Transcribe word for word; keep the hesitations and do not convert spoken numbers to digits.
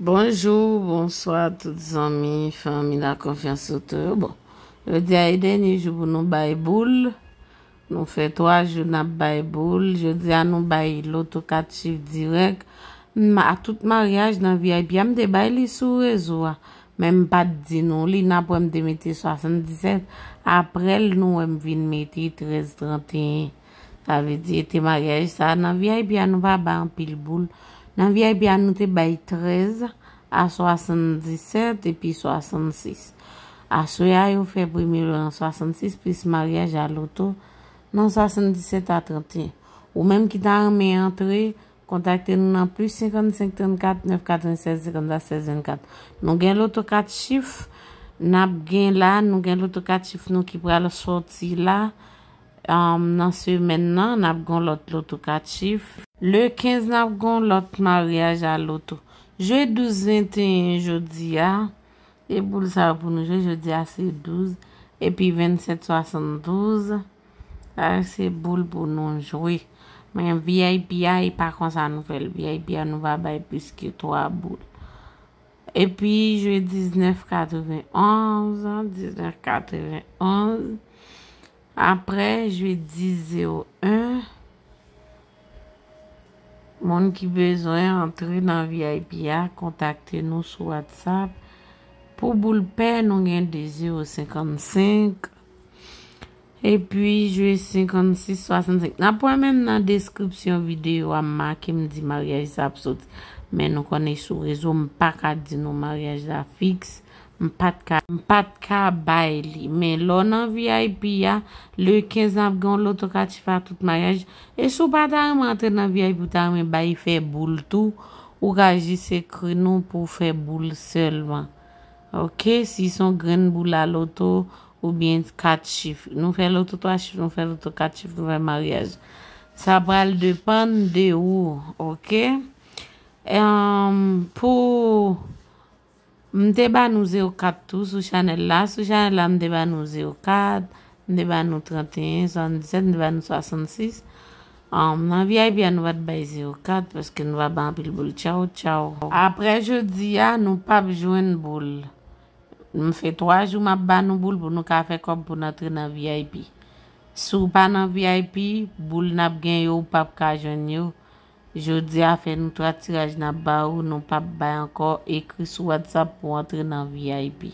Bonjou, bonswa tout zanmi, fanmi La Confiance Auto yo. Bon, jodi a e dènye jou pou nou bay boul. Nou fè twa jou n ap bay boul. Jodi a nou bay loto kat chif dirèk. M, a tout maryaj nan V I P a, m te bay li sou rezo a. Men m pa t di nou li, n ap wè m te mete swasanndisèt. Apre l, nou wè m vin mete trèz tranteyen. Sa vle di, e te maryaj sa a, nan V I P a, nou pa bay anpil boul. Nan V I P a, nou te bay trèz a swasanndisèt epi swasannsis. Aswè a, yo fè premye lo nan swasannsis plis maryaj a loto nan swasanndisèt a tranteyen. Ou menm ki ta renmen antre, kontakte nou nan plis senkannsenk trannkat nèf katrevennsèz senkanntwa sèz vennkat. Nou gen loto kat chif, n ap gen la, nou gen loto kat chif nou ki pral sòti la. Um, nan semèn nan, n ap gen lòt loto kat chif. Le kenz, n ap gen lòt maryaj a loto. Jwe douz venteyen jodi a. E boul sa yo pou nou jwe jodi a se douz. Epi vennsèt swasanndouz. Sa yo se boul pou nou jwe. Men V I P a, e pa konsa nou fè l. V I P a, nou va bay plis ke twa boul. Epi jwe diznèf katrevenonz, diznèf katrevenonz. Apre, jwe dis zewo en. Moun ki bezwen antre nan V I P a, kontakte nou sou WhatsApp. Pou boul pè, nou gen de zewo senkannsenk. Epi, jwe senkannsis swasannsenk. N ap wè menm nan deskripsyon videyo a, m make m di maryaj sa ap soti. Men nou konnen sou rezo, m pa ka di nou maryaj la fiks. M pa t ka, m pa t ka bay li. Men lè w nan V I P a, le kenz n ap gen yon loto kat chif a tout maryaj. E si w pa ta renmen antre nan V I P, ou ta renmen bay fè boul tou, ou ka jis ekri nou pou w fè boul sèlman. Oke, si se yon grenn boul a loto, oubyen kat chif. Nou fè loto twa chif, nou fè loto kat chif, nou fè maryaj. Sa pral depann de ou, oke? Em, pou, m te ba nou zewo kat tou sou chanèl la. Sou chanèl la, m te ba nou zewo kat, m te ba nou tranteyen, swasanndisèt, m te ba nou swasannsis. Em, nan V I P a, nou pa t bay zewo kat, paske nou pa bay anpil boul. Tchaw, tchaw. Apre jodi a, nou p ap jwenn boul. M fè twa jou m ap ba nou boul pou nou ka fè kòb pou n antre nan V I P. Si w pa nan V I P, boul n ap gen yo, ou p ap ka jwenn yo. Jodi a, fè nou twa tiraj n ap ba ou, nou p ap bay ankò. Ekri sou WhatsApp pou w antre nan V I P.